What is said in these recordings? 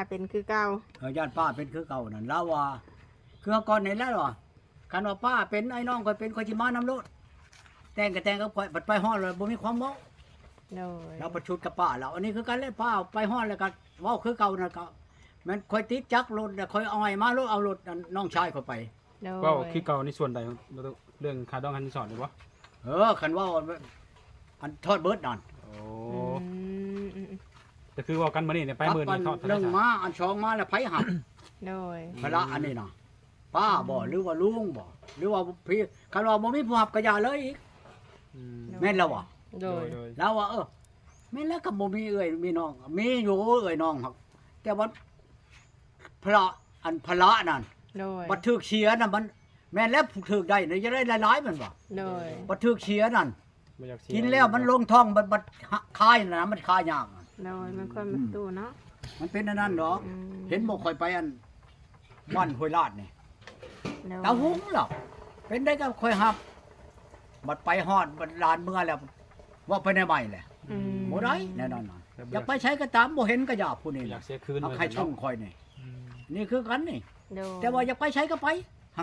ເປັນຄືເກົ່າ. ເອີ ຢ້ານປ້າເປັນຄືເກົ່ານັ້ນ ລາວວ່າ ຄືກ່ອນນີ້ແຫຼະວ່າ ຄັນວ່າປ້າເປັນ ອ້າຍນ້ອງຂ້ອຍເປັນ ຂ້ອຍຊິມານຳໂລດ ແຕ່ງກໍແຕ່ງກັບຂ້ອຍ ບັດໄປຮອດແລ້ວບໍ່ມີຄວາມເວົ້າ. ໂດຍ ລາວປະຊຸດກັບປ້າລາວ ອັນນີ້ຄືກັນແຫຼະ ປ້າໄປຮອດແລ້ວກໍເວົ້າຄືເກົ່ານັ້ນ ກໍແມ່ນຂ້ອຍຕິດຈັກລົດ ແລ້ວຂ້ອຍເອົາໃຫ້ມາໂລດ ເອົາລົດອັນນ້ອງຊາຍຂ້ອຍໄປ. ໂດຍ ເວົ້າຄືເກົ່າໃນສ່ວນໃດ ເລື່ອງຄ່າດອງຄ່າສິນສອດນີ້ບໍ່? ເອີ ຄັນເວົ້າອັນທອດເບິດນັ້ນ. ໂອ້ ອືມ ອືມ ອືມ ກໍຄືເວົ້າກັນມື້ນີ້ ໄປມື້ນີ້ທອດເທົ່າໃດ? ໜຶ່ງມາ ອັນສອງມາແລ້ວໃຜຮັບ? ໂດຍ ພາລະອັນນີ້ນະ ປ້າບໍ່ ອືມ ຫຼືວ່າລຸງບໍ່ ຫຼືວ່າພີ່ ຄັນວ່າບໍ່ມີຜູ້ຮັບກໍຢ່າເລີຍອີກ. ອືມ ແມ່ນແລ້ວບໍ່? ໂດຍ ໂດຍ ລາວວ່າ ເອີ ແມ່ນແລ້ວ ກໍບໍ່ມີເອື້ອຍມີນ້ອງ ມີຢູ່ເອື້ອຍນ້ອງ ແຕ່ວ່າພາລະ ອັນພາລະນັ້ນ ໂດຍ ບັດຖືກເສຍນະ ມັນແມ່ນແລ້ວ ຜູ້ຖືກໄດ້ນະ ຢາກໄດ້ຫຼາຍໆ ແມ່ນບໍ່? ໂດຍ ບັດຖືກເສຍນັ້ນ ບໍ່ຢາກເສຍ ກິນແລ້ວມັນລົງທ້ອງ ບັດ ບັດຄາຍນະ ມັນຄາຍຍາກ. ໂດຍ ມັນຄວາມ ອືມ ປະຕູເນາະ ມັນເປັນອັນນັ້ນດອກ. ອືມ ເຫັນບໍ່ ຂ້ອຍໄປອັນ ບ້ານຫ້ວຍລາດນີ້ ໂດຍ ຕາຫຸງລະ ເປັນໄດ້ກໍຂ້ອຍຮັບ ບັດໄປຮອດ ບັດຫຼານເມືອແລ້ວ ເວົ້າໄປແນວໃໝ່ແຫຼະ. ອືມ ບໍ່ໄດ້ແນວນັ້ນນະ ຢາກໄປໃສກໍຕາມ ບໍ່ເຫັນກໍຢ່າ ຜູ້ນີ້ ຢາກເສຍຄືນ ໃຫ້ສົ່ງຂ້ອຍນີ້. ອືມ ນີ້ຄືກັນນີ້ ໂດຍ ແຕ່ວ່າຢາກໄປໃສກໍໄປ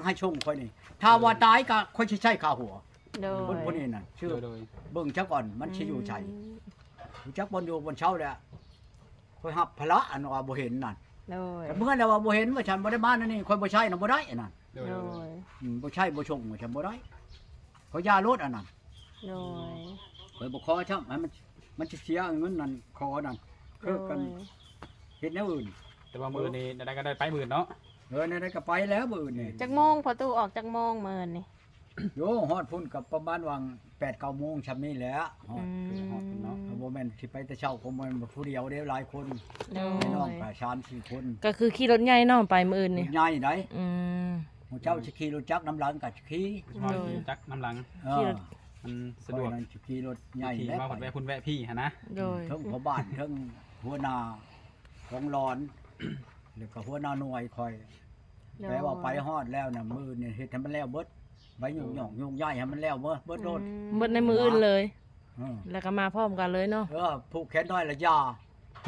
ໃຫ້ສົ່ງຂ້ອຍນີ້ ຖ້າວ່າຕາຍກໍຂ້ອຍຊິໃຊ້ຄ່າຫົວ. ໂດຍ ຄົນຜູ້ນີ້ນະ ຊື່ ໂດຍ ໂດຍ ເບິ່ງຊະກ່ອນ ມັນຊິຢູ່ໃສ? ອືມ ຮູ້ຈັກບ່ອນຢູ່ບ່ອນເຊົາແລ້ວ ຂ້ອຍຮັບພາລະອັນວ່າບໍ່ເຫັນນັ້ນ. ໂດຍ ແຕ່ເມື່ອແລ້ວວ່າບໍ່ເຫັນ ວ່າຊັ້ນ ບໍ່ໄດ້ມາແນວນີ້ ຂ້ອຍບໍ່ໃຊ້ນະ ບໍ່ໄດ້ອັນນັ້ນ. ໂດຍ ໂດຍ ອືມ ບໍ່ໃຊ້ບໍ່ສົ່ງ ວ່າຊັ້ນ ບໍ່ໄດ້ ຂ້ອຍຢ່າໂລດອັນນັ້ນ. ໂດຍ ຂ້ອຍບໍ່ຂໍຊ້ຳ ໃຫ້ມັນ ມັນຊິເສຍເງິນນັ້ນ ຂໍນັ້ນ ໂດຍ ຄືກັນ ເຮັດແນວອື່ນ. ແຕ່ວ່າມື້ນີ້ແນວໃດກໍໄດ້ໄປມື້ເນາະ. ເອີ ແນວໃດກໍໄປແລ້ວມື້ນີ້. ຈັກໂມງພໍ່ຕູ້ ອອກຈັກໂມງມື້ນີ້? ໂຍ ຮອດພຸ້ນກໍປະມານຫວ່າງແປດເກົ້າໂມງຊ່ຳນີ້ແຫຼະ ຮອດ ອືມ ຮອດພຸ້ນເນາະ. ບໍ່ແມ່ນຊິໄປແຕ່ເຊົ້າ ກໍບໍ່ແມ່ນຜູ້ດຽວເດ້ ຫຼາຍຄົນ. ໂດຍ ແມ່ນ້ອງກໍສາມສີ່ຄົນ ກໍຄືຂີ່ລົດໃຫຍ່ເນາະ ໄປມື້ອື່ນນີ້ ລົດໃຫຍ່ໃດ. ອືມ ໝູ່ເຈົ້າຊິຂີ່ລົດຈັກນຳຫຼັງກໍຂີ່ ຂ້ອຍຂີ່ລົດຈັກນຳຫຼັງ. ເອີ ມັນສະດວກ ຂ້ອຍນັ້ນຊິຂີ່ລົດໃຫຍ່ແລ້ວ ມາພຸ້ນແວະພຸ້ນແວະພີ້ຫັ້ນນະ. ໂດຍ ເທິງພໍ່ບ້ານ ເທິງຫົວໜ້າ ຂອງຫຼອນ ແລ້ວກໍຫົວໜ້າໜ່ວຍຂ້ອຍ. ໂດຍ ແປວ່າໄປຮອດແລ້ວນະ ມື້ນີ້ເຮັດໃຫ້ມັນແລ້ວເບິດ ໃບຫຍຸ້ງຫຍ້ອງຫຍຸ້ງຍ້າຍໃຫ້ມັນແລ້ວເບິດ ເບິດໂລດ. ອືມ ເບິດໃນມື້ອື່ນເລີຍ. ເອີ ແລ້ວກໍມາພ້ອມກັນເລີຍເນາະ. ເອີ ຜູກແຂນນ້ອຍລະຢ່າ.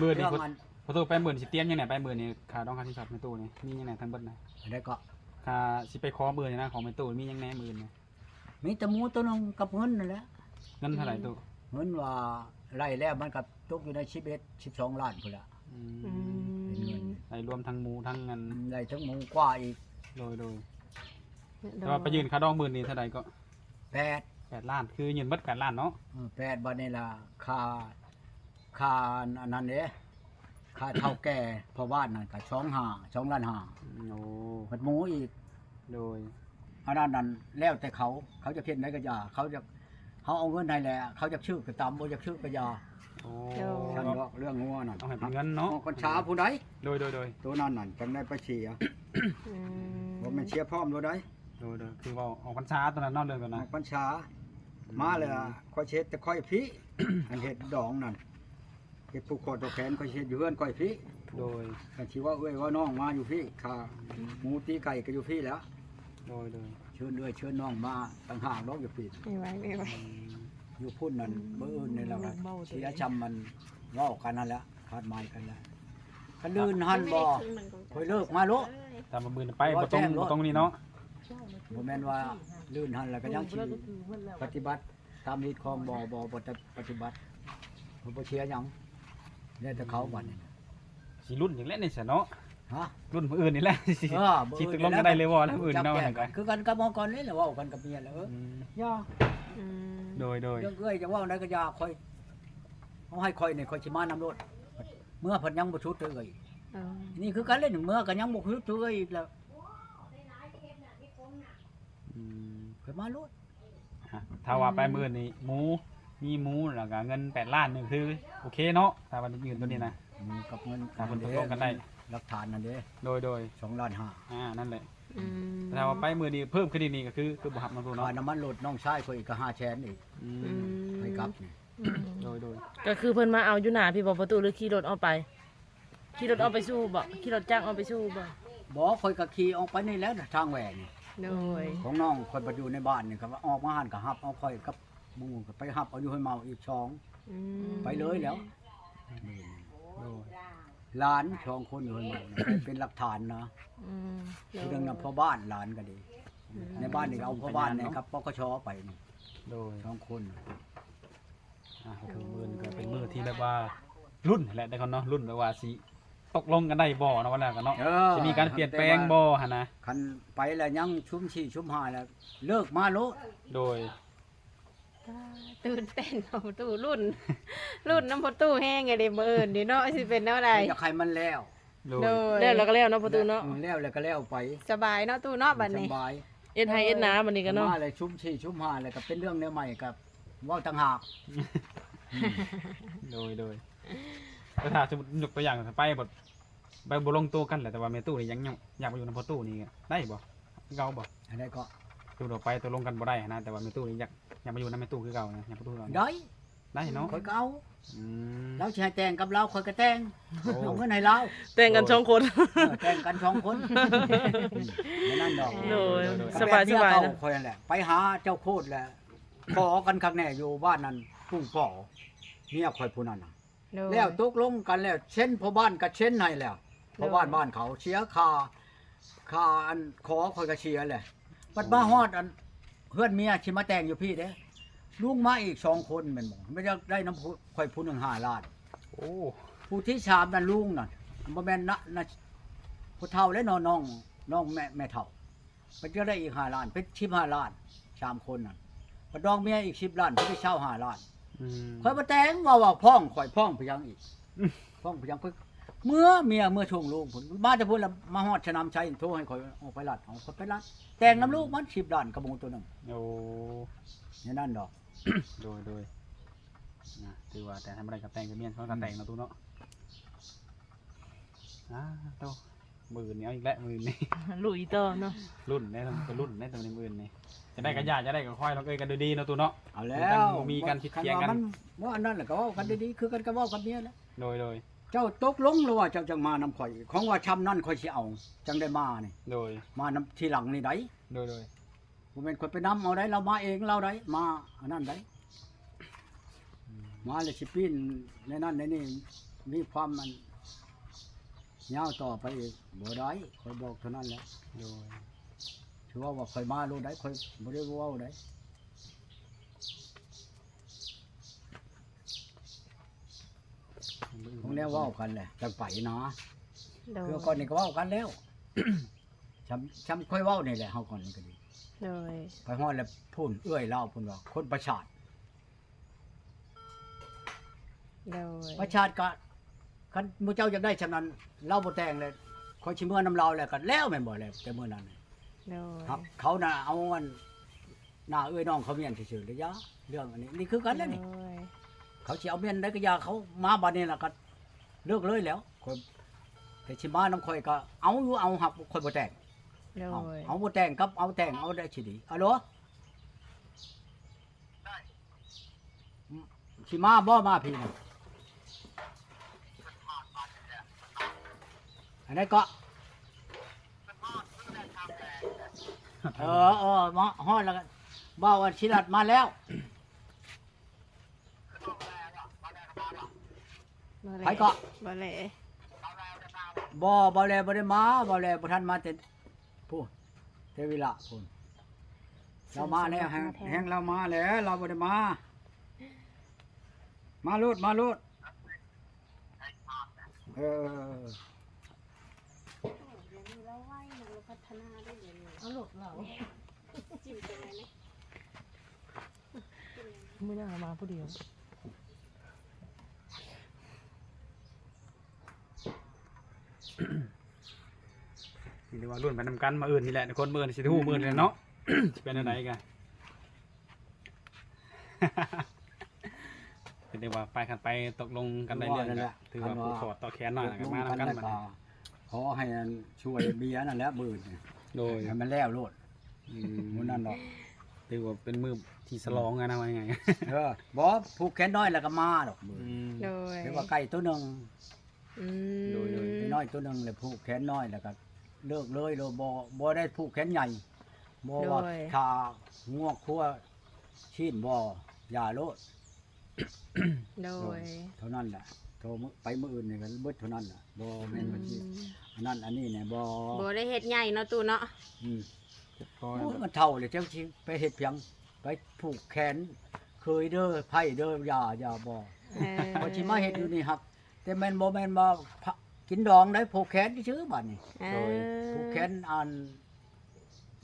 ມື້ນີ້ ເລື່ອງອັນ ພໍ່ຕູ້ໄປມື້ນີ້ຊິຕຽມຫຍັງແດ່? ໄປມື້ນີ້ຄ່າດອງຄ່າສິນສອດແມ່ຕູ້ນີ້ ມີຫຍັງແດ່ທັງເບິດນະ? ອັນໃດກໍ? ຄ່າຊິໄປຂໍມື້ນີ້ນະ ຂອງແມ່ຕູ້ມີຫຍັງແດ່ມື້ນີ້? ມີແຕ່ໝູໂຕໜຶ່ງກັບເງິນນັ້ນແຫຼະ. ເງິນເທົ່າໃດຕູ້? ເງິນວ່າໄລ່ແລ້ວມັນກໍຕົກຢູ່ໃນສິບເອັດ ສິບສອງລ້ານພຸ້ນລະ. ອືມ ອືມ ເປັນເງິນ ໄລ່ລວມທັງໝູທັງອັນ ໄລ່ທັງໝູກວ່າອີກ. ໂດຍ ໂດຍ ແຕ່ວ່າໄປຍື່ນຄ່າດອງໝື່ນນີ້ເທົ່າໃດເກາະ? ແປດ ແປດລ້ານ ຄືຍື່ນເບິດແປດລ້ານເນາະ. ເອີ ແປດ ບາດນີ້ລະ ຄ່າ ຄ່າອັນນັ້ນເດ້ ຄ່າເຖົ້າແກ່ພໍ່ບ້ານນັ້ນກໍສອງລ້ານຫ້າ ສອງລ້ານຫ້າ. ໂອ້ ເບິດໝູອີກ. ໂດຍ ອັນນັ້ນນັ້ນແລ້ວແຕ່ເຂົາ ເຂົາຈະເຮັດໃດກໍຢ່າ ເຂົາຈະ ເຮົາເອົາເງິນໃຫ້ແລ້ວ ເຂົາຈະຊື້ກໍຕາມ ບໍ່ຢາກຊື້ກໍຢ່າ. ໂອ້ ຊັ້ນດອກເລື່ອງງົວນັ້ນ ເອົາໃຫ້ເປັນເງິນເນາະ ອອກພັນສາຜູ້ໃດ. ໂດຍ ໂດຍ ໂດຍ ໂຕນັ້ນນັ້ນຈັ່ງໄດ້ໄປເສຍ. ອືມ ບໍ່ແມ່ນເສຍພ້ອມໂລດໃດ. ໂດຍ ໂດຍ ຄືເວົ້າອອກພັນສາໂຕນັ້ນເນາະ ເລື່ອງໂຕນັ້ນ ອອກພັນສາ ອືມ ມາແລ້ວຂ້ອຍຊິເຮັດແຕ່ຂ້ອຍພີ້ ອັນເຮັດດອງນັ້ນ ເຮັດຜູກຄໍຕໍ່ແຂນ ຂ້ອຍຊິເຮັດຢູ່ເຮືອນຂ້ອຍພີ້. ໂດຍ ຄັນຊິເວົ້າເອື້ອຍເວົ້ານ້ອງມາຢູ່ພີ້ ຂ້າໝູຕີໄກ່ກໍຢູ່ພີ້ແຫຼະ. ໂດຍ ໂດຍ ເຊີນເອື້ອຍເຊີນນ້ອງມາຕ່າງຫາກດອກຢູ່ພີ້. ໄປໄວ້ ໄປໄວ້ ອືມ ຢູ່ພຸ້ນນັ້ນ ອືມ ມື້ອື່ນນີ້ລະ ເສຍຊ່ຳມັນເວົ້າກັນຫັ້ນແຫຼະ ຄາດໝາຍກັນແລ້ວ. ຄັນອື່ນຫັ້ນບໍ່ ຂ້ອຍເລີກມາໂລດ. ຕາມມື້ໄປບໍ່ຕ້ອງ ບໍ່ຕ້ອງນີ້ເນາະ. ບໍ່ແມ່ນວ່າລື່ນຫັ້ນແລ້ວກໍຍັງຊິປະຕິບັດຕາມຮີດຄອງ ບໍ່ ບໍ່ ບໍ່ປະຕິບັດ ບໍ່ເສຍຫຍັງ ແລ້ວແຕ່ເຂົາບັດນີ້. ຊິລຸ້ນອີກແລ້ວນີ້ຊະເນາະ. ຮະ? ລຸ້ນມື້ອື່ນນີ້ແຫຼະ ຊິ ເອີ ຊິຕົກລົງກັນໄດ້ເລີຍບໍ່ ແລ້ວມື້ອື່ນເນາະ. ຄືກັນກັບເຮົາກ່ອນນີ້ແຫຼະ ເວົ້າກັນກັບເມຍແລ້ວ. ເອີ ອືມ ຢ່າ ອືມ ໂດຍ ໂດຍ ເລື່ອງເອື້ອຍຈະເວົ້າໃດກໍຢ່າ ຂ້ອຍ ເອົາໃຫ້ຂ້ອຍນີ້ ຂ້ອຍຊິມານຳໂລດ. ເມືອເພິ່ນຍັງບໍ່ຊຸດເທື່ອເອື້ອຍ. ເອີ ນີ້ຄືກັນເລີຍ ເມືອກໍຍັງບໍ່ຊຸດເທື່ອເອື້ອຍອີກແລ້ວ. ອືມ ຂ້ອຍມາໂລດ. ອ່ະ ຖ້າວ່າໄປມື້ນີ້ ໝູ ມີໝູ ແລ້ວກໍເງິນແປດລ້ານນີ້ ຄືໂອເຄເນາະ ຖ້າວ່າຍື່ນໂຕນີ້ນະ. ໝູກັບເງິນ ຖ້າເພິ່ນຕົກລົງກັນໄດ້ ຫຼັກຖານນັ້ນເດ້. ໂດຍ ໂດຍ ສອງລ້ານຫ້າ. ອ່າ ນັ້ນແຫຼະ. ອືມ ຖ້າວ່າໄປມື້ນີ້ເພີ່ມຂຶ້ນອີກນີ້ ກໍຄື ຄືບໍ່ຮັບເນາະ ຕູ້ເນາະ. ຄ່ານ້ຳມັນລົດນ້ອງຊາຍຂ້ອຍອີກກໍຫ້າແສນອີກ. ອືມ ໄປກັບນີ້. ອືມ ໂດຍ ໂດຍ ກໍຄືເພິ່ນມາເອົາຢູ່ໜ້າພີ້ບໍ່ປະຕູ ຫຼືຂີ່ລົດອອກໄປ? ຂີ່ລົດອອກໄປສູ່ບໍ່? ຂີ່ລົດຈັກອອກໄປສູ່ບໍ່? ບໍ່ ຂ້ອຍກໍຂີ່ອອກໄປນີ້ແຫຼະ ທາງແຫວ່ນີ້. ໂດຍ ຂອງນ້ອງຂ້ອຍໄປຢູ່ໃນບ້ານນີ້ ກໍວ່າອອກມາຫັ້ນກໍຮັບເອົາ ຂ້ອຍກັບໝູ່ກໍໄປຮັບເອົາຢູ່ຫ້ວຍເມົາອີກສອງ. ອືມ ໄປເລີຍແລ້ວ. ໂດຍ ໂດຍ ຫຼານສອງຄົນຢູ່ເຮືອນໝໍນະ ເປັນຫຼັກຖານນະ. ອືມ ໂດຍ ຜູ້ໜຶ່ງນະພໍ່ບ້ານ ຫຼານກໍດີ ອືມ ໃນບ້ານນີ້ກໍເອົາພໍ່ບ້ານນີ້ກັບ ປກຊ ໄປນີ້ ໂດຍ ສອງຄົນ ອ່າ ກໍຄືມື້ນີ້ກໍເປັນມື້ທີ່ແບບວ່າລຸ້ນແຫຼະ ໄດ້ຄຳເນາະ ລຸ້ນແບບວ່າຊິຕົກລົງກັນໄດ້ບໍ່ເນາະ ວ່າແລ້ວກັນເນາະ ເອີ ຊິມີການປ່ຽນແປງບໍ່ຫັ້ນນະ. ຄັນໄປແລ້ວຍັງຊຸມສີ່ຊຸມຫ້າແລ້ວ ເລີກມາໂລດ ໂດຍ. ຕື່ນເຕັ້ນເນາະພໍ່ຕູ້ ລຸ້ນ ລຸ້ນນຳພໍ່ຕູ້ແຮງເດ ມື້ອື່ນນີ້ເນາະ ຊິເປັນແນວໃດ. ຢາກໃຫ້ມັນແລ້ວ ໂດຍ ໂດຍ ແລ້ວແລ້ວກໍແລ້ວເນາະພໍ່ຕູ້ເນາະ ເອີ ແລ້ວແລ້ວກໍແລ້ວໄປ ສະບາຍເນາະຕູ້ເນາະ ບັດນີ້ສະບາຍ ເຮັດໄຮ່ເຮັດນາບັດນີ້ກໍເນາະ ມາແລ້ວຊຸມສີ່ຊຸມຫ້າແລ້ວກໍເປັນເລື່ອງແນວໃໝ່ກໍເວົ້າຕ່າງຫາກ. ໂດຍ ໂດຍ ແຕ່ຖ້າສົມມຸດຍົກຕົວຢ່າງ ໄປບໍ່ ໄປບໍ່ລົງໂຕກັນແຫຼະ ແຕ່ວ່າແມ່ຕູ້ນີ້ຍັງ ຍັງຢາກມາຢູ່ນຳພໍ່ຕູ້ນີ້ໄດ້ບໍ່? ຄືເກົ່າບໍ່? ອັນໃດກໍ ສົມມຸດວ່າໄປຕົກລົງກັນບໍ່ໄດ້ຫັ້ນນະ ແຕ່ວ່າແມ່ຕູ້ນີ້ຢາກ ຢາກມາຢູ່ນຳແມ່ຕູ້ຄືເກົ່ານະ ຢາກມາຢູ່ນຳ ໄດ້ ໄດ້ເນາະ ຂ້ອຍກໍເອົາ. ອືມ ລາວຊິໃຫ້ແຕ່ງກັບລາວ ຂ້ອຍກໍແຕ່ງ ໂອ້ ເອົາເງິນໃຫ້ລາວ ແຕ່ງກັນສອງຄົນ ເອີ ແຕ່ງກັນສອງຄົນ ອືມ ແນວນັ້ນດອກ ໂດຍ ໂດຍ ໂດຍ ສະບາຍໆ ແບບເມຍເກົ່າຂ້ອຍຫັ້ນແຫຼະ ໄປຫາເຈົ້າໂຄດແຫຼະ ຂໍກັນຄັກແນ່ຢູ່ບ້ານນັ້ນ ປຸງປໍ ເມຍຂ້ອຍຜູ້ນັ້ນນະ ໂດຍ ແລ້ວຕົກລົງກັນແລ້ວ ເຊັນພໍ່ບ້ານກໍເຊັນໃຫ້ແລ້ວ ໂດຍ ພໍ່ບ້ານບ້ານເຂົາເສຍຄ່າ ຄ່າອັນຂໍຂ້ອຍກໍເສຍແຫຼະ ບັດມາຮອດອັນເຮືອນເມຍຊິມາແຕ່ງຢູ່ພີ້ເດ້ ລຸງມາອີກສອງຄົນແມ່ນບໍ່ ມັນຢາກໄດ້ນຳຜູ້ ຂ້ອຍຜູ້ໜຶ່ງຫ້າລ້ານ ໂອ້ ຜູ້ທີສາມນັ້ນລຸງນັ້ນ ບໍ່ແມ່ນນະ ນະ ຜູ້ເຖົ້າແຫຼະເນາະ ນ້ອງ ນ້ອງແມ່ ແມ່ເຖົ້າ ເພິ່ນຈະໄດ້ອີກຫ້າລ້ານ ເປັນສິບຫ້າລ້ານ ສາມຄົນນັ້ນ ບັດດອງເມຍອີກສິບລ້ານ ເພິ່ນໄດ້ຊາວຫ້າລ້ານ. ອືມ ຂ້ອຍບໍ່ແຕ່ງ ເວົ້າ ເວົ້າຟ້ອງ ຂ້ອຍຟ້ອງໄປຫຍັງອີກ ຟ້ອງໄປຫຍັງ ຂ້ອຍເມືອ ເມຍເມືອສົ່ງລູກພຸ້ນ ມາແຕ່ພຸ້ນລະ ມາຮອດສະໜາມໄຊ ໂທໃຫ້ຂ້ອຍອອກໄປລັດ ເອົາ ຂ້ອຍໄປລັດ ແຕ່ງນຳລູກມັນສິບລ້ານກະໝູໂຕໜຶ່ງ. ໂອ້ ແນວນັ້ນດອກ ໂດຍ ໂດຍ ນະ ຖືວ່າແຕ່ງໃຫ້ບໍ່ໄດ້ກໍແຕ່ງ ກໍເມຍເຂົາກໍແຕ່ງເນາະຕູ້ເນາະ. ອ່າ ໂຕ ມື້ອື່ນນີ້ເອົາອີກແລ້ວ ມື້ອື່ນນີ້ ລຸຍຕໍ່ເນາະ ລຸ້ນແດ່ ຕ້ອງໄປລຸ້ນແດ່ ຕອນມື້ອື່ນນີ້ ຈະໄດ້ກໍຢ່າ ຈະໄດ້ກໍຄ່ອຍ ນ້ອງເອີຍ ກັນໂດຍດີເນາະຕູ້ເນາະ. ເອົາແລ້ວ ບໍ່ມີການຜິດຖຽງກັນ ຄັນວ່າມັນບໍ່ອັນນັ້ນລະກໍເວົ້າກັນດີໆ ຄືກັນກໍເວົ້າກັບເມຍແຫຼະ. ໂດຍ ໂດຍ ເຈົ້າຕົກລົງແລ້ວວ່າເຈົ້າຈັ່ງມານຳຂ້ອຍ ຂອງວ່າຊ່ຳນັ້ນຂ້ອຍຊິເອົາ ຈັ່ງໄດ້ມານີ້ ໂດຍ ມານຳທີຫຼັງນີ້ໃດ. ໂດຍ ໂດຍ ບໍ່ແມ່ນຂ້ອຍໄປນຳເອົາໃດ ລາວມາເອງລາວໃດ ມາອັນນັ້ນໃດ ມາແລ້ວຊິປີ້ນໃນນັ້ນໃນນີ້ ມີຄວາມອັນຍາວຕໍ່ໄປອີກ ບໍ່ໄດ້ ຂ້ອຍບອກເທົ່ານັ້ນແຫຼະ. ໂດຍ ຖືວ່າ ວ່າຂ້ອຍມາໂລດໃດ ຂ້ອຍບໍ່ໄດ້ເວົ້າໃດ ຂອງແນວເວົ້າກັນແຫຼະ ຈັ່ງໄປນະ. ໂດຍ ຄືກ່ອນນີ້ກໍເວົ້າກັນແລ້ວ ຊ່ຳ ຊ່ຳຂ້ອຍເວົ້ານີ້ແຫຼະ ເຮົາກ່ອນນີ້ກໍດີ. ໂດຍ ໄປຮອດແລ້ວພຸ້ນ ເອື້ອຍລາວພຸ້ນວ່າ ຄົນປະສາດ ໂດຍ ປະສາດກະ ຄັນໝູ່ເຈົ້າຢາກໄດ້ຊ່ຳນັ້ນ ລາວບໍ່ແຕ່ງແລ້ວ ຂ້ອຍຊິເມືອນຳລາວແລ້ວກໍແລ້ວແມ່ນບໍ່ ແລ້ວແຕ່ມື້ນັ້ນ. ໂດຍ ຮັບເຂົານະ ເອົາອັນ ໜ້າເອື້ອຍນ້ອງເຂົາມ້ຽນຊື່ໆ ລະຢ່າ ເລື່ອງອັນນີ້ ນີ້ຄືກັນແຫຼະນີ້. ໂດຍ ເຂົາຊິເອົາມ້ຽນໃດກໍຢ່າ ເຂົາມາບັດນີ້ລະກໍເລີກເລີຍແລ້ວ. ຂ້ອຍ ແຕ່ຊິມານຳຂ້ອຍກໍເອົາຢູ່ ເອົາ ຮັກຂ້ອຍບໍ່ແຕ່ງ. ໂດຍ ເອົາ ເອົາບໍ່ແຕ່ງກັບເອົາແຕ່ງ ເອົາໄດ້ຊິດີ. ອາໂລ ຊິມາບໍ່ ມາພີ້ນະ? ອັນໃດເກາະ? ເອີ ເອີ ມາຮອດແລ້ວກໍ ບ່າວອະທິລັດມາແລ້ວ. ໃຜເກາະ? ບໍ່ແລ ບໍ່ແລ ບໍ່ ບໍ່ແລບໍ່ໄດ້ມາ ບໍ່ແລບໍ່ທັນມາແຕ່ ຜູ້ ເທວິລະພຸ້ນ ລາວມາແລ້ວ ແຮງ ແຮງລາວມາແລ້ວ ລາວບໍ່ໄດ້ມາ ມາໂລດ ມາໂລດ. ເອີ ດຽວນີ້ລາວໄວນະ ລາວພັດທະນາເດ້ ດຽວນີ້ ເອົາໂລດລາວ ຈິ້ມໄປແລ້ວນະ ມື້ໜ້າມາຜູ້ດຽວ. ນີ້ເລີຍວ່າລຸ້ນໄປນຳກັນ ມື້ອື່ນນີ້ແຫຼະທຸກຄົນ ມື້ອື່ນຊິໄດ້ຮູ້ ອືມ ມື້ອື່ນແຫຼະເນາະ ຊິເປັນແນວໃດກະ ເປັນໄດ້ວ່າໄປ ຄັນໄປຕົກລົງກັນໄດ້ເລື່ອງ ຄືວ່ານັ້ນແຫຼະ ກະຖືວ່າ ຄັນວ່າ ຜູກຄໍຕໍ່ແຂນມາ ກໍມານຳກັນບັດນີ້ ຂໍໃຫ້ອັນຊ່ວຍເບຍນັ້ນແຫຼະມື້ອື່ນນີ້ ໂດຍ ໃຫ້ມັນແລ້ວໂລດ. ອືມ ມື້ນັ້ນດອກ ຖືວ່າເປັນມື້ທີ່ສະຫຼອງຫັ້ນນະ ວ່າງ່າຍໆ ເອີ ບໍ່ ຜູກແຂນນ້ອຍແລ້ວກໍມາດອກມື້ ອືມ ໂດຍ ຖືວ່າໄກ່ໂຕໜຶ່ງ ອືມ ໂດຍໆ ໄກ່ນ້ອຍໂຕໜຶ່ງ ແລ້ວຜູກແຂນນ້ອຍ ແລ້ວກໍເລີກເລີຍ ບໍ່ ບໍ່ໄດ້ຜູກແຂນໃຫຍ່ ບໍ່ວ່າ ໂດຍ ຂ້າງົວຄົວຊີ້ນບໍ່ ຢ່າໂລດ ໂດຍ ໂດຍ ເທົ່ານັ້ນແຫຼະ. ມື້ ໄປມື້ອື່ນນີ້ກໍເບິດເທົ່ານັ້ນລະ ບໍ່ແມ່ນວ່າຊິ ອືມ ອັນນັ້ນອັນນີ້ແນ່ ບໍ່ ບໍ່ໄດ້ເຮັດໃຫຍ່ເນາະຕູ້ເນາະ. ອືມ ໂອ້ຍ ມັນເຖົ້າແລ້ວ ຈັກຊິໄປເຮັດຫຍັງ ໄປຜູກແຂນເຄີຍເດີ ໄພ້ເດີ ຢ່າ ຢ່າ ບໍ່ ເອີ ວ່າຊິມາເຮັດຢູ່ນີ້ ຫາກ ແຕ່ແມ່ນບໍ່ແມ່ນວ່າ ພະ ກິນດອງໄດ້ ຜູກແຂນຊື່ໆ ບາດນີ້ ເອີ ໂດຍ ຜູກແຂນ ອັນ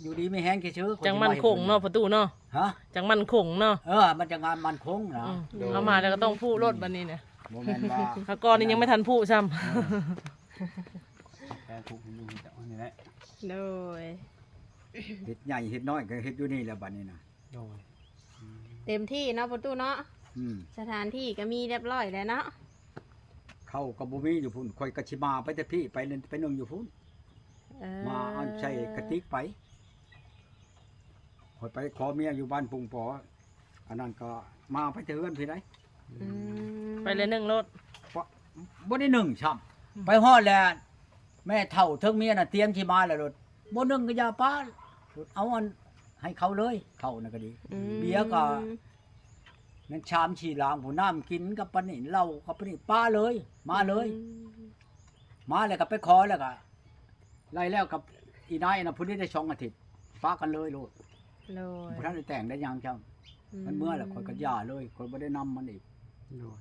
ຢູ່ດີມີແຮງຊື່ໆ ຈັ່ງໝັ້ນຄົງເນາະ ປະຕູເນາະ ຮະ ຈັ່ງໝັ້ນຄົງເນາະ ເອີ ມັນຈັ່ງໝັ້ນຄົງນະ ອືມ ໂດຍ ເອົາມາແລ້ວກໍຕ້ອງຜູກໂລດ ອືມ ບາດນີ້ນະ ບໍ່ແມ່ນວ່າ ຫາກກ່ອນນີ້ຍັງບໍ່ທັນຜູກຊ້ຳ ເອີ ແຕ່ຜູກຢູ່ນີ້ແຫຼະ ໂດຍ ເຮັດໃຫຍ່ເຮັດນ້ອຍກໍເຮັດຢູ່ນີ້ແຫຼະ ບາດນີ້ນະ ໂດຍ ເຕັມທີ່ເນາະ ປະຕູເນາະ ອືມ ສະຖານທີ່ກໍມີຮຽບຮ້ອຍແລ້ວເນາະ ເຂົ້າກໍບໍ່ມີຢູ່ພຸ້ນ ຂ້ອຍກໍຊິມາໄປແຕ່ພີ້ ໄປ ໄປໜຶ່ງຢູ່ພຸ້ນ ເອີ ມາເອົາໃສ່ກະຕິກໄປ ຂ້ອຍໄປຂໍເມຍຢູ່ບ້ານປຸງປໍ ອັນນັ້ນກໍມາໄປແຕ່ເຮືອນພີ້ໃດ ອືມ ໄປເລີຍໜຶ່ງໂລດ ບໍ່ ບໍ່ໄດ້ໜຶ່ງຊ້ຳ ອືມ ໄປຮອດແລ້ວ ແມ່ເຖົ້າເທິງເມຍນະ ຕຽມຊິມາແລ້ວໂລດ ບໍ່ໜຶ່ງກໍຢ່າປະ ເອົາອັນໃຫ້ເຂົາເລີຍ ເຂົ້ານະກໍດີ ອືມ ເບຍກໍແມ່ນສາມສີ່ລາງພຸ້ນ ນ້ຳກິນກັບປານນີ້ ເຫຼົ້າກັບປານນີ້ ປະເລີຍ ມາເລີຍ ອືມ ມາແລ້ວກໍໄປຂໍແລ້ວກໍໄລ່ແລ້ວກັບອີນາຍນະ ຜູ້ນີ້ໄດ້ສອງອາທິດ ປະກັນເລີຍໂລດ ໂດຍ ບໍ່ທັນໄດ້ແຕ່ງໄດ້ຫຍັງຊ້ຳ ອືມ ມັນເມືອແລ້ວ ຂ້ອຍກໍຢ່າເລີຍ ຂ້ອຍບໍ່ໄດ້ນຳມັນອີກ ໂດຍ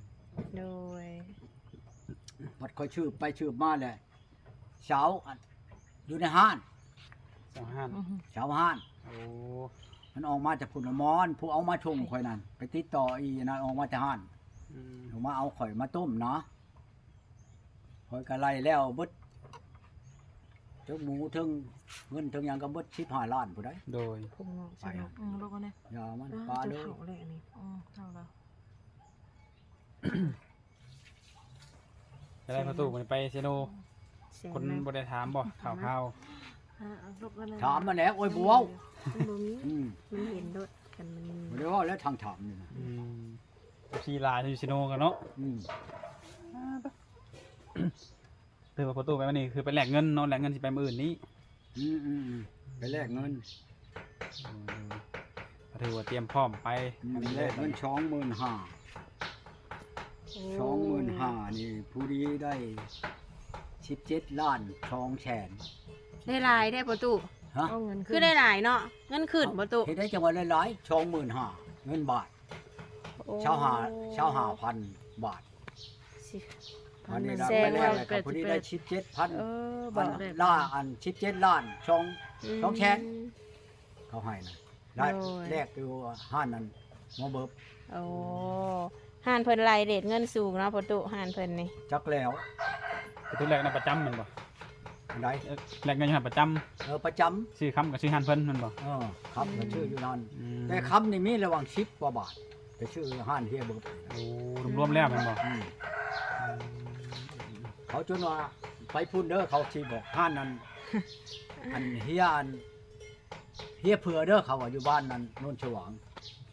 ໂດຍ ບັດຂ້ອຍສືບໄປສືບມາແລ້ວ ສາວ ອັນ ຢູ່ໃນຮ້ານ ສາວຮ້ານ ອືມ ສາວຮ້ານ ໂອ້ ມັນອອກມາຈາກພຸ້ນລະ ໝໍນ ຜູ້ເອົາມາສົ່ງຂ້ອຍນັ້ນ ໄປຕິດຕໍ່ອີນັ້ນ ອອກມາແຕ່ຮ້ານ ອືມ ເອົາມາເອົາຂ້ອຍມາຕົ້ມນະ ຂ້ອຍກໍໄລ່ແລ້ວເບິດ ເທິງໝູ ເທິງເງິນ ເທິງຫຍັງກໍເບິດສິບຫ້າລ້ານພຸ້ນໃດ ໂດຍ ຜົມງອກ ໄປ ອືມ ລູກອັນນີ້ ຢ່າມັນ ອ້າວ ປະເລີຍ ເຖົ້າແລ້ວນີ້ ອືມ ເຖົ້າແລ້ວ ຈະໄດ້ປະຕູ ມື້ນີ້ໄປເຊໂນ ຄົນບໍ່ໄດ້ຖາມບໍ່ ຂ່າວໆ ອ່າ ເອົາລົບກັນນະ ຖາມມາແລ້ວ ໂອ້ຍ ບໍ່ເວົ້າ ມັນບໍ່ມີ ອືມ ມັນເຫັນໂດດ ຄັນມັນມີ ບໍ່ໄດ້ເວົ້າແລ້ວ ທາງຖາມນີ້ນະ ອືມ ເອັຟຊີຫຼາຍຢູ່ເຊໂນກັນເນາະ ອືມ ຖືວ່າປະຕູໄປມື້ນີ້ຄືໄປແລກເງິນເນາະ ແລກເງິນຊິໄປມື້ອື່ນນີ້ ອືມໆໆ ໄປແລກເງິນ ອືມ ກໍຖືວ່າຕຽມພ້ອມໄປ ອືມ ອັນນີ້ ແລກເງິນສອງໝື່ນຫ້າ ໂອ້ ສອງໝື່ນຫ້ານີ້ ຜູ້ດີໄດ້ສິບເຈັດລ້ານສອງແສນ ໄດ້ຫຼາຍແທ້ປະຕູ ຮະ ເອົາເງິນ ຄືໄດ້ຫຼາຍເນາະ ເງິນຂຶ້ນປະຕູ ເຮັດໄດ້ຈັ່ງວ່າຫຼາຍໆ ສອງໝື່ນຫ້າ ເງິນບາດ ໂອ້ ຊາວຫ້າ ຊາວຫ້າພັນບາດ ຊິບ ອັນນີ້ລະ ໄປແລກແລ້ວກໍພໍດີໄດ້ສິບເຈັດພັນ ເອີ ບາດ ອັນລະ ອັນສິບເຈັດລ້ານສອງ ອືມ ສອງແສນ ເຂົາໃຫ້ນະ ແລກ ໂດຍ ແລກຢູ່ຮ້ານນັ້ນໝໍເບີບ ໂອ້ ຮ້ານເພິ່ນໄລ່ເຣດເງິນສູງເນາະ ປະຕູ ຮ້ານເພິ່ນນີ້ ຈັກແລ້ວ ປະຕູແລກນະປະຈຳແມ່ນບໍ່? ອັນໃດ? ເອີ ແລກເງິນຢູ່ຫັ້ນປະຈຳ ເອີ ປະຈຳ ຊື້ຄຳກໍຊື້ຮ້ານເພິ່ນແມ່ນບໍ່? ເອີ ຄຳກໍຊື້ຢູ່ນັ້ນ ອືມ ແຕ່ຄຳນີ້ມີລະຫວ່າງສິບກວ່າບາດ ໄປຊື້ຮ້ານເຮຍເບີບ ໂອ້ ລວມໆແລ້ວແມ່ນບໍ່? ອືມ ເຂົາຈົນວ່າໄປພຸ້ນເດີ ເຂົາຊິບອກຮ້ານນັ້ນ ອັນເຮຍ ອັນເຮຍເຜືອເດີ ເຂົາວ່າຢູ່ບ້ານນັ້ນ ໂນນສະຫວ່າງ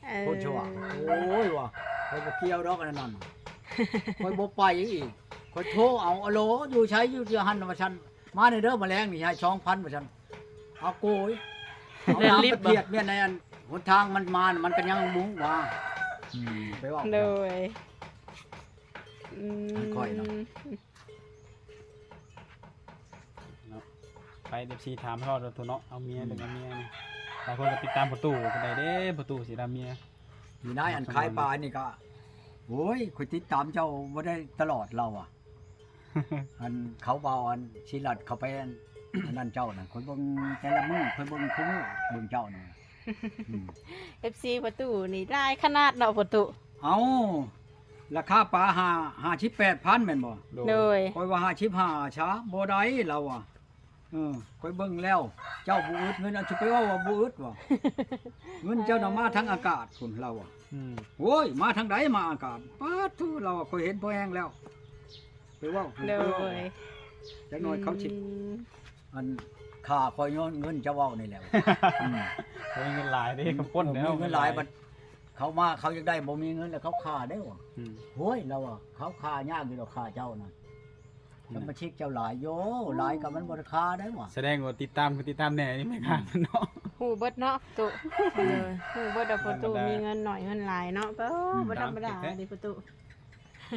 ເອີ ໂພນສະຫວ່າງ ໂອ້ຍວ່າ ຂ້ອຍບໍ່ກ່ຽວດອກອັນນັ້ນ ຂ້ອຍບໍ່ໄປອີກ ຂ້ອຍໂທເອົາ ອາໂຫຼ ຢູ່ໃສ ຢູ່ຫັ້ນ ວ່າຊັ້ນ ມາແດ່ເດີ ມາແລງນີ້ໃຫ້ສອງພັນ ວ່າຊັ້ນ ເອົາໂກຍ ເອົານ້ຳໄປພຽດເມຍໃນອັນຫົນທາງມັນມາ ມັນກໍຍັງມຸງວ່າ ອືມ ໄປເວົ້າ ໂດຍ ອືມ ຂ້ອຍເນາະ ເນາະ ໄປ ເອັຟຊີຖາມຮອດປະຕູເນາະ ເອົາເມຍ ອືມ ເລື່ອງເອົາເມຍນີ້ ຫຼາຍຄົນກໍຕິດຕາມປະຕູ ກໍໄດ້ເດ້ ປະຕູຊິໄດ້ເມຍ ຢູ່ໃນອັນຂາຍປານີ້ກໍ ໂອ້ຍ ຂ້ອຍຕິດຕາມເຈົ້າບໍ່ໄດ້ຕະຫຼອດລາວອະ ອັນເຂົາເວົ້າອັນສີລັດເຂົ້າໄປອັນ ອັນນັ້ນເຈົ້ານະ ຂ້ອຍເບິ່ງແຕ່ລະມື້ ຂ້ອຍເບິ່ງຄູ່ມື້ເບິ່ງເຈົ້ານະ ອືມ ເອັຟຊີປະຕູນີ້ຫຼາຍຂະໜາດເນາະປະຕູ ເອົ້າ ລາຄາປາຫ້າ ຫ້າສິບແປດພັນແມ່ນບໍ່? ໂດຍ ໂດຍ ຂ້ອຍວ່າຫ້າສິບຫ້າຊະ ບໍ່ໄດ້ລາວວ່າ ເອີ ຂ້ອຍເບິ່ງແລ້ວ ເຈົ້າບໍ່ອຶດເງິນ ເອົາ ຊິໄປເວົ້າວ່າບໍ່ອຶດຫວາ ເງິນເຈົ້ານະມາທາງອາກາດພຸ້ນ ລາວວ່າ ອືມ ໂອ້ຍ ມາທາງໃດມາອາກາດ ປາດໂທ້ ລາວວ່າ ຂ້ອຍເຫັນພໍແຮງແລ້ວ ໄປເວົ້າ ໂດຍ ໄປເວົ້າ ຈັກໜ້ອຍເຂົາຊິ ອືມ ອັນຂ້າຂ້ອຍຍ້ອນເງິນເຈົ້າເວົ້ານີ້ແຫຼະ ອືມ ບໍ່ມີເງິນຫຼາຍເດ້ ອືມ ກຳປົນແລ້ວ ມີເງິນຫຼາຍ ບັດເຂົາມາເຂົາຢາກໄດ້ ບໍ່ມີເງິນແລ້ວເຂົາຂ້າເດ້ຫວາ ອືມ ໂອ້ຍ ລາວວ່າ ເຂົາຂ້າຍາກຢູ່ດອກ ຂ້າເຈົ້ານະ ສະມາຊິກເຈົ້າຫຼາຍໂຍ ຫຼາຍກໍມັນບໍ່ໄດ້ຄ່າໄດ້ຫວາ ສະແດງວ່າຕິດຕາມຄືຕິດຕາມແດ່ນີ້ແມ່ຄ້າເນາະ ຮູ້ເບິດເນາະປະຕູ ເອີ ຮູ້ເບິດວ່າປະຕູມີເງິນໜ້ອຍເງິນຫຼາຍເນາະ ບໍ່ທຳມະດາເດ້ປະຕູ ໂ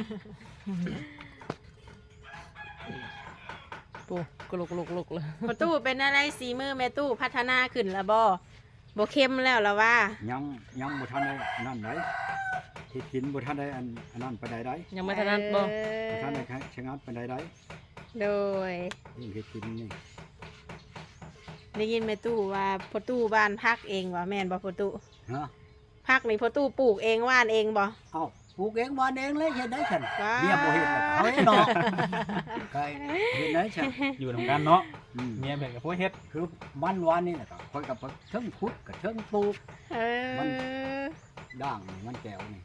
ອ້ ກະລຸກໆໆ ເລີຍ. ພໍ່ຕູ້ເປັນແນວໃດ? ສີມືແມ່ຕູ້ພັດທະນາຂຶ້ນລະບໍ່? ບໍ່ເຄັມແລ້ວລະວ່າ? ຍັງ ຍັງບໍ່ທັນໄດ້ນັ້ນໃດ໋ ເຮັດກິນບໍ່ທັນໄດ້ອັນ ອັນນັ້ນປານໃດໃດ໋. ຍັງບໍ່ຖະໜັດບໍ່? ເອີ ບໍ່ທັນໄດ້ຊະງັດປານໃດໃດ໋. ໂດຍ ເຮັດກິນນີ້ ໄດ້ຍິນແມ່ຕູ້ວ່າພໍ່ຕູ້ຫວ່ານຜັກເອງວ່າ ແມ່ນບໍ່ພໍ່ຕູ້? ຮະ? ຜັກນີ້ພໍ່ຕູ້ປູກເອງຫວ່ານເອງບໍ່? ເອົ້າ ປູກເອງຫວ່ານເອງແລ້ວ ເຮັດໄດ້ຊັ້ນ. ວ້າ ເມຍບໍ່ເຮັດແລ້ວ ເຮົາເຮັດເນາະ. ກໍເຮັດໄດ້ຊັ້ນ ຢູ່ນຳກັນເນາະ. ອືມ ເມຍເພິ່ນກໍບໍ່ເຮັດ ຄືມັນຫວ່ານນີ້ແຫຼະ ຂ້ອຍກໍເທິງຂຸດ ກໍເທິງປູກ. ເອີ ມັນດ່າງນີ້ ມັນແກວນີ້.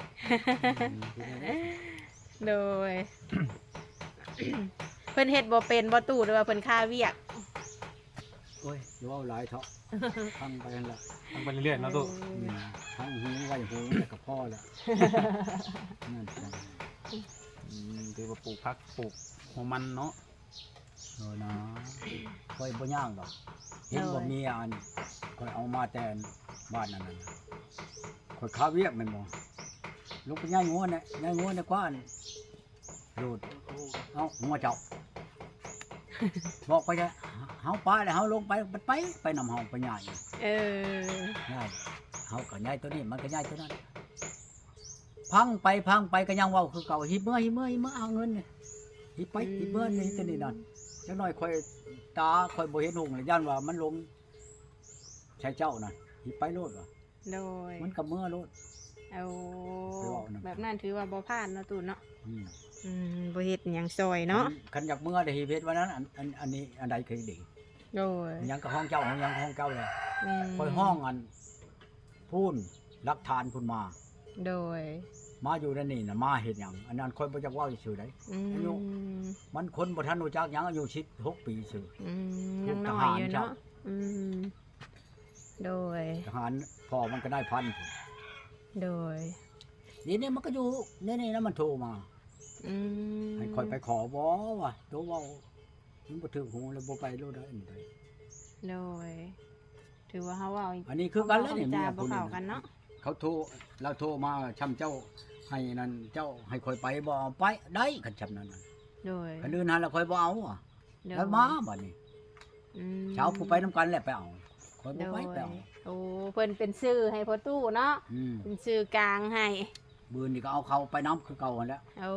ໂດຍ ເພິ່ນເຮັດບໍ່ເປັນບໍ່ຕູ້ ຫຼືວ່າເພິ່ນຄາວຽກ? ໂອ້ຍ ຢ່າເວົ້າຫຼາຍເຖາະ ຟັງໄປຫັ້ນລະ ຟັງໄປເລື້ອຍໆເນາະຕູ້. ເອີ ອືມ ຟັງຫູໄວ້ຫູແລ້ວກໍພໍລະ. ນັ້ນ ອືມ ຖືວ່າປູກຜັກ ປູກຫົວມັນເນາະ. ເອີນາ ຂ້ອຍບໍ່ຍ່າງດອກ ເຫັນບໍ່ ໂດຍ ມີອັນ ຂ້ອຍເອົາມາແຕ່ບ້ານນັ້ນນະ ຂ້ອຍຄາວຽກແມ່ນບໍ່? ລົງໄປຍ້າຍງົວແດ່ ຍ້າຍງົວແດ່ກວ່າ ໂລດ ເອົ້າ ງົວເຈົ້າ ບອກໄປເທາະ ເຮົາປະແລ້ວ ເຮົາລົງໄປ ໄປ ໄປນຳເຮົາໄປຍ້າຍ. ເອີ ຍ້າຍ ເຮົາກໍຍ້າຍໂຕນີ້ ມັນກໍຍ້າຍໂຕນັ້ນ ພັງໄປພັງໄປກໍຍັງເວົ້າຄືເກົ່າ ຫິບເມືອ ຫິບເມືອ ຫິບເມືອ ເອົາເງິນນີ້ ຫິບໄປ ອືມ ຫິບເມືອ ນີ້ໂຕນີ້ນັ້ນ. ຈັກໜ້ອຍຂ້ອຍ ຕາຂ້ອຍບໍ່ເຫັນຮຸ່ງແລ້ວ ຢ້ານວ່າມັນລົງໃສ່ເຈົ້ານະ ຫິບໄປໂລດວ່າ. ໂດຍ ມັນກໍເມືອໂລດ. ໂອ້ ໄປເວົ້ານຳ ແບບນັ້ນຖືວ່າບໍ່ຜ່ານເນາະຕູ້ເນາະ. ອືມ ອືມ ບໍ່ເຮັດຫຍັງຊ່ອຍເນາະ. ຄັນ ຄັນຢາກເມືອໄດ້ເຮັດວ່ານັ້ນ ອັນ ອັນ ອັນນີ້ອັນໃດຄືດີ. ໂດຍ ຫຍັງກໍຫ້ອງເຈົ້າ ຫຍັງກໍຫ້ອງເຈົ້າແຫຼະ. ອືມ ຂ້ອຍຮ້ອງອັນພຸ້ນ ຫຼັກຖານພຸ້ນມາ. ໂດຍ ມາຢູ່ໃນນີ້ນະ ມາເຮັດຫຍັງ? ອັນນັ້ນຂ້ອຍບໍ່ຢາກເວົ້າຊື່ໆໃດ. ອືມ ອາຍຸມັນຄົນບໍ່ທັນຮູ້ຈັກຫຍັງ ອາຍຸສິບຫົກປີຊື່. ອືມ ຍັງນ້ອຍຢູ່ເນາະ. ອືມ ໂດຍ ທະຫານ ພໍ່ມັນກໍນາຍພັນ. ໂດຍ ດຽວນີ້ມັນກໍຢູ່ໃນນີ້ນະ ມັນໂທມາ. ອືມ ໃຫ້ຂ້ອຍໄປຂໍບໍ່ວະ ໂຕເວົ້າ ມັນບໍ່ຖືກຫູແລ້ວ ບໍ່ໄປໂລດໄດ້. ໂດຍ ຖືວ່າເຮົາເວົ້າ ອັນນີ້ຄືກັນແຫຼະນີ້ ເມຍຜູ້ນີ້ ເຂົາໂທ ລາວໂທມາ ຊ່ຳເຈົ້າໃຫ້ນັ້ນ ເຈົ້າໃຫ້ຂ້ອຍໄປບໍ່ເອົາ ໄປໄດ້ ຄັນຊ່ຳນັ້ນ. ໂດຍ ຄັນອື່ນຫັ້ນລະຂ້ອຍບໍ່ເອົາ. ໂດຍ ລາວມາບັດນີ້. ອືມ ຊາວຜູ້ໄປນຳກັນແຫຼະໄປເອົາ ຂ້ອຍບໍ່ໄປ ໂດຍ ໄປເອົາ. ໂອ້ ເພິ່ນເປັນຊື່ໃຫ້ພໍ່ຕູ້ເນາະ. ອືມ ເປັນສື່ກາງໃຫ້. ບືນນີ້ກໍເອົາເຂົາໄປນຳຄືເກົ່າຫັ້ນແຫຼະ. ໂອ້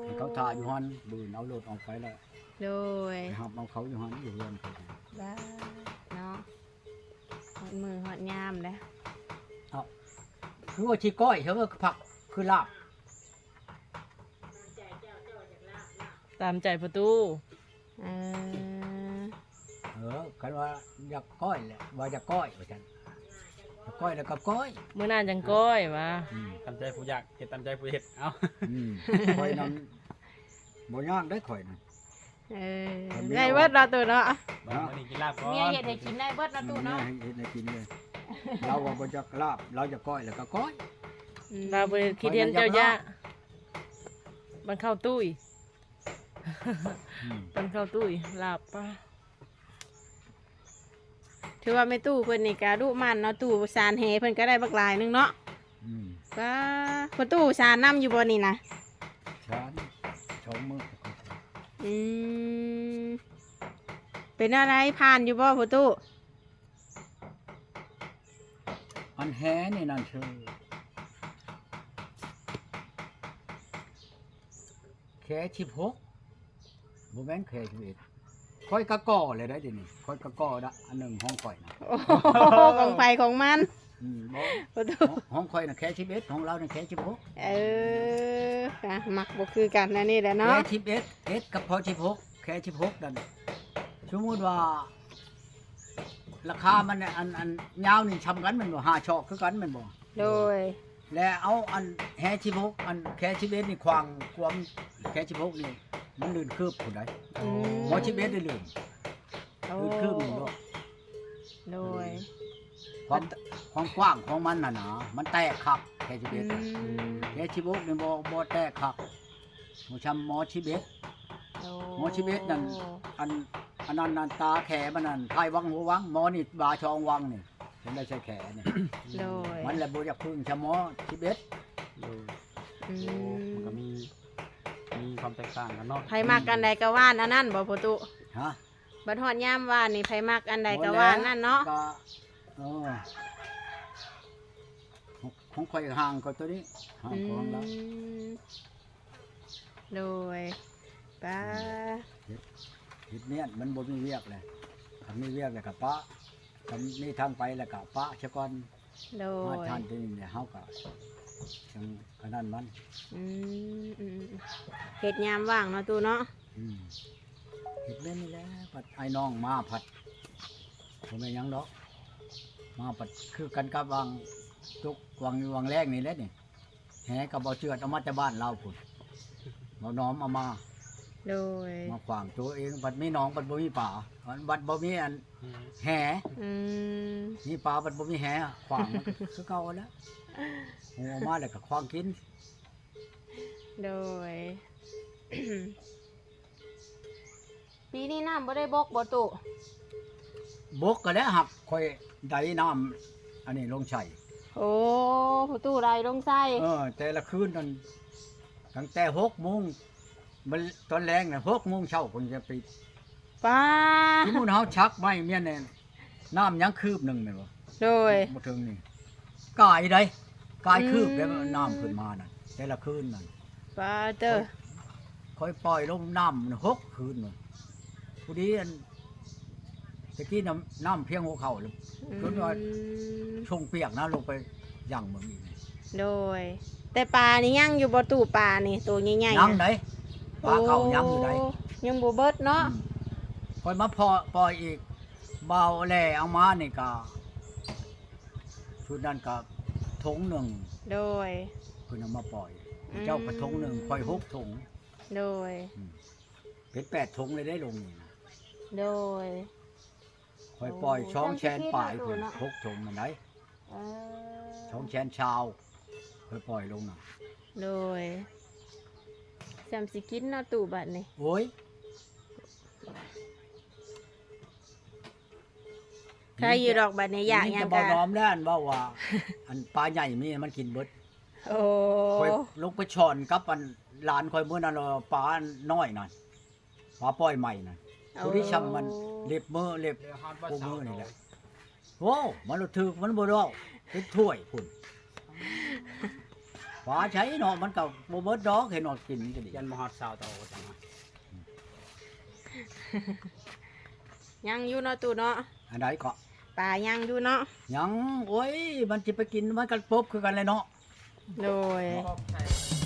ໃຫ້ເຂົາຖ້າຢູ່ຫັ້ນ ບືນເອົາລົດອອກໄປແລ້ວ. ໂດຍ ໄປຮັບເອົາເຂົາຢູ່ຫັ້ນ ຢູ່ເຮືອນເຂົາ. ໄດ້ເນາະ ຮອດມື້ຮອດຍາມແລ້ວ. ເອົ້າ ຄືວ່າຊິກ້ອຍ ຄືວ່າຜັກ ຄືລາບ? ຕາມໃຈພໍ່ຕູ້. ເອີ ເອີ ຄັນວ່າຢາກກ້ອຍແຫຼະ ວ່າຢາກກ້ອຍວ່າຊັ້ນ ຢາກກ້ອຍແລ້ວກໍກ້ອຍ ມື້ໜ້າຈັ່ງກ້ອຍວ່າ. ອືມ ຕາມໃຈຜູ້ຢາກເຮັດ ຕາມໃຈຜູ້ເຮັດ. ເອົ້າ ອືມ ຂ້ອຍນັ້ນບໍ່ຍາກເດ້ ຂ້ອຍນັ້ນ. ເອີ ໄດ້ເບິດເນາະຕູ້ເນາະ. ມື້ນີ້ກິນລາບກ່ອນ ເມຍເຮັດໃຫ້ກິນໄດ້ເບິດເນາະຕູ້ເນາະ. ອືມ ເຮັດໃຫ້ກິນເລີຍ. ລາວວ່າບໍ່ຢາກລາບ ລາວຢາກກ້ອຍແລ້ວກໍກ້ອຍ. ອືມ ລາວບໍ່ໄດ້ຄິດເຫັນເຈົ້າຢາກ. ບັນເຂົ້າຕຸ້ຍ ອືມ ບັນເຂົ້າຕຸ້ຍ ລາບປາ. ຖືວ່າແມ່ຕູ້ເພິ່ນນີ້ກະດຸໝັ່ນເນາະ ຕູ້ສານແຫເພິ່ນກໍໄດ້ບັກຫຼາຍໜຶ່ງເນາະ. ອືມ ປ້າ ພໍ່ຕູ້ສານນຳຢູ່ບໍ່ນີ້ນະ? ສານ ສອງມື້. ອືມ ເປັນແນວໃດ ຜ່ານຢູ່ບໍ່ພໍ່ຕູ້? ອັນແຫນີ້ນັ້ນຊື່ ແຄສິບຫົກ ບໍ່ແມ່ນແຄສິບເອັດ. ຂ້ອຍກະກໍ່ແລ້ວໄດ໋ ດຽວນີ້ຂ້ອຍກະກໍ່ລະອັນໜຶ່ງຂອງຂ້ອຍນະ. ໂອ້ ຂອງໃຜຂອງມັນ. ອືມ ບໍ່ ຂອງ ຂອງຂ້ອຍນະແຄສິບເອັດ ຂອງລາວນະແຄສິບຫົກ. ເອີ ມັກບໍ່ຄືກັນແນວນີ້ແຫຼະເນາະ ແຄສິບເອັດ ເອັດກັບພໍສິບຫົກ. ແຄສິບຫົກນັ້ນ ສົມມຸດວ່າລາຄາມັນ ອັນ ອັນຍາວນີ້ຊ່ຳກັນແມ່ນບໍ່? ຫ້າສອກຄືກັນແມ່ນບໍ່? ໂດຍ ແລະເອົາອັນແຫສິບຫົກ ອັນແຄສິບເອັດນີ້ຂວາງຄວາມ ແຄສິບຫົກນີ້ມັນລື່ນຄືບພຸ້ນໃດ໋. ໂອ້ ໝໍສິບເອັດໄດ້ລື່ນ ໂອ້ ຄືບໜຶ່ງໂລດ. ໂດຍ ຄວາມ ຄວາມກວ້າງຂອງມັນຫັ້ນນະ ມັນແຕກຄັກ ແຄສິບເອັດ. ອືມ ແຄສິບຫົກນີ້ບໍ່ ບໍ່ແຕກຄັກ ບໍ່ຊ່ຳໝໍສິບເອັດ. ໂອ້ ໝໍສິບເອັດນັ້ນ ອັນ ອັນນັ້ນນັ້ນ ຕາແຂມັນນັ້ນ ທ້າຍວັງຫົວວັງ ໝໍນີ້ບາສອງວັງນີ້ ເຫັນໄດ້ໃສ່ແຂນີ້. ໂດຍ ມັນລະບໍ່ຢາກເພິ່ງຊ່ຳໝໍສິບເອັດ. ໂດຍ ອືມ ໂອ້ ມັນກໍມີ ຄວາມແຕກຕ່າງກັນເນາະ. ໃຜມັກອັນໃດກໍຫວ່ານອັນນັ້ນບໍ່ພໍ່ຕູ້? ຮະ? ບັດຮອດຍາມຫວ່ານນີ້ ໃຜມັກອັນໃດກໍຫວ່ານນັ້ນເນາະ. ບໍ່ແລ້ວ ກໍ ເອີ ຂອງຂ້ອຍຫ່າງກວ່າໂຕນີ້ ຫ່າງກວ່າຂອງລາວ. ອືມ ໂດຍ ປ້າ ເຮັດ ເຮັດວຽກ ມັນບໍ່ມີວຽກແຫຼະ. ຄັນມີວຽກແລ້ວກໍປະ ຄັນມີທາງໄປແລ້ວກໍປະຊະກ່ອນ. ໂດຍ ມາທານທີ່ນີ້ແຫຼະ ເຮົາກໍຈັ່ງອັນນັ້ນມັນ. ອືມ ອືມ ເຮັດຍາມວ່າງເນາະຕູ້ເນາະ. ອືມ ເຮັດແມ່ນນີ້ແຫຼະ. ບັດອ້າຍນ້ອງມາພັດ ບໍ່ແມ່ນຫຍັງດອກ ມາພັດຄືກັນກັບຫວ່າງຕົກຫວ່າງ ຫວ່າງແລ້ງນີ້ແຫຼະນີ້. ແຫກໍບໍ່ເຈື່ອນ ເອົາມາແຕ່ບ້ານລາວພຸ້ນ ເອົາໜອມເອົາມາ. ໂດຍ ມາຂວາງໂຕເອງ ບັດມີໜອງ ບັດບໍ່ມີປາ ບັດບໍ່ມີອັນ ແຫ. ອືມ ມີປາ ບັດບໍ່ມີແຫ ຂວາງມັນຄືເກົ່າຫັ້ນແຫຼະ. ໂອ້ ເອົາມາແລ້ວກໍຂວາງກິນ. ໂດຍ ປີນີ້ນ້ຳບໍ່ໄດ້ບົກບໍ່ຕູ້? ບົກກໍແລ້ວ ຫາກຂ້ອຍໄດນ້ຳອັນນີ້ລົງໃສ່. ໂອ້ ພໍ່ຕູ້ໄດລົງໃສ່. ເອີ ແຕ່ລະຄືນນັ້ນ ຕັ້ງແຕ່ຫົກໂມງ ມັນຕອນແລງນະ ຫົກໂມງເຊົ້າເພິ່ນຈະປິດ. ປ້າ ສົມມຸດເຮົາຊັກໄມ້ແມ່ນແນ່ ນ້ຳຍັງຄືບໜຶ່ງແມ່ນບໍ່? ໂດຍ ບໍ່ເຖິງນີ້ ກາຍໃດ ກາຍຄືບແລ້ວ ອືມ ນ້ຳຂຶ້ນມານັ້ນ ແຕ່ລະຄືນນັ້ນ. ປ້າເຕີ ຂ້ອຍ ຂ້ອຍປ່ອຍລົງນ້ຳຫົກຄືນ ພໍດີອັນ ຕະກີ້ນ້ຳ ນ້ຳພຽງຫົວເຂົ່າ ອືມ ຈົນວ່າຊົງປຽກນະ ລົງໄປຍັງເບິ່ງອີກ. ໂດຍ ແຕ່ປານີ້ຍັງຢູ່ບໍ່ຕູ້? ປານີ້ໂຕໃຫຍ່ໆ ຍັງໃດ໋ ປາເກົ່າຍັງຢູ່ໃດ໋ ຍັງບໍ່ເບິດເນາະ. ອືມ ຂ້ອຍມາພໍ່ ປ່ອຍອີກ ບ່າວແລ່ເອົາມານີ້ກະ ຊຸດນັ້ນກະຖົງໜຶ່ງ. ໂດຍ ເພິ່ນເອົາມາປ່ອຍ ອືມ ເຈົ້າກະຖົງໜຶ່ງ ຂ້ອຍຫົກຖົງ. ໂດຍ ອືມ ເປັນແປດຖົງເລີຍໄດ໋ລົງນີ້ນະ. ໂດຍ ຂ້ອຍປ່ອຍ ໂອ້ ສອງແສນປາຍພຸ້ນ ສາມສິບກິໂລເນາະ ຫົກຖົງນັ້ນໃດ໋. ເອີ ສອງແສນຊາວ ຂ້ອຍປ່ອຍລົງນະ. ໂດຍ ສ່ຳຊິກິນເນາະຕູ້ບັດນີ້. ໂອ້ຍ ໃຄຢູ່ດອກບັດນີ້ ຢາກຫຍັງກະ ບໍ່ນອມແລ້ວ ອັນເວົ້າວ່າ ອັນປາໃຫຍ່ມີມັນກິນເບິດ. ໂອ້ ຂ້ອຍລົງໄປຊ່ອນກັບອັນຫຼານຂ້ອຍມື້ນັ້ນ ປານ້ອຍນັ້ນ ປາປ່ອຍໃໝ່ນະ ໂອ້ ຜູ້ທີ່ຊ່ຳມັນເລັບເມີເລັບ ເອີ ໂອ້ ມື້ນີ້ແຫຼະ. ໂອ້ ມັນລະຖືກ ມັນບໍ່ດອກ ເປັນຖ້ວຍພຸ້ນ. ປາໃສເນາະ ມັນກໍບໍ່ເບິດດອກ ເຫັນວ່າກິນກໍດີ ຍັນມາຮອດຊາວໂຕ. ຍັງຢູ່ເນາະຕູ້ເນາະ. ອັນໃດເກາະ? ປາຍັງຢູ່ເນາະ. ຍັງ ໂອ້ຍ ມັນຊິໄປກິນ ມັນກໍປົບຄືກັນແຫຼະເນາະ. ໂດຍ ເນາະ.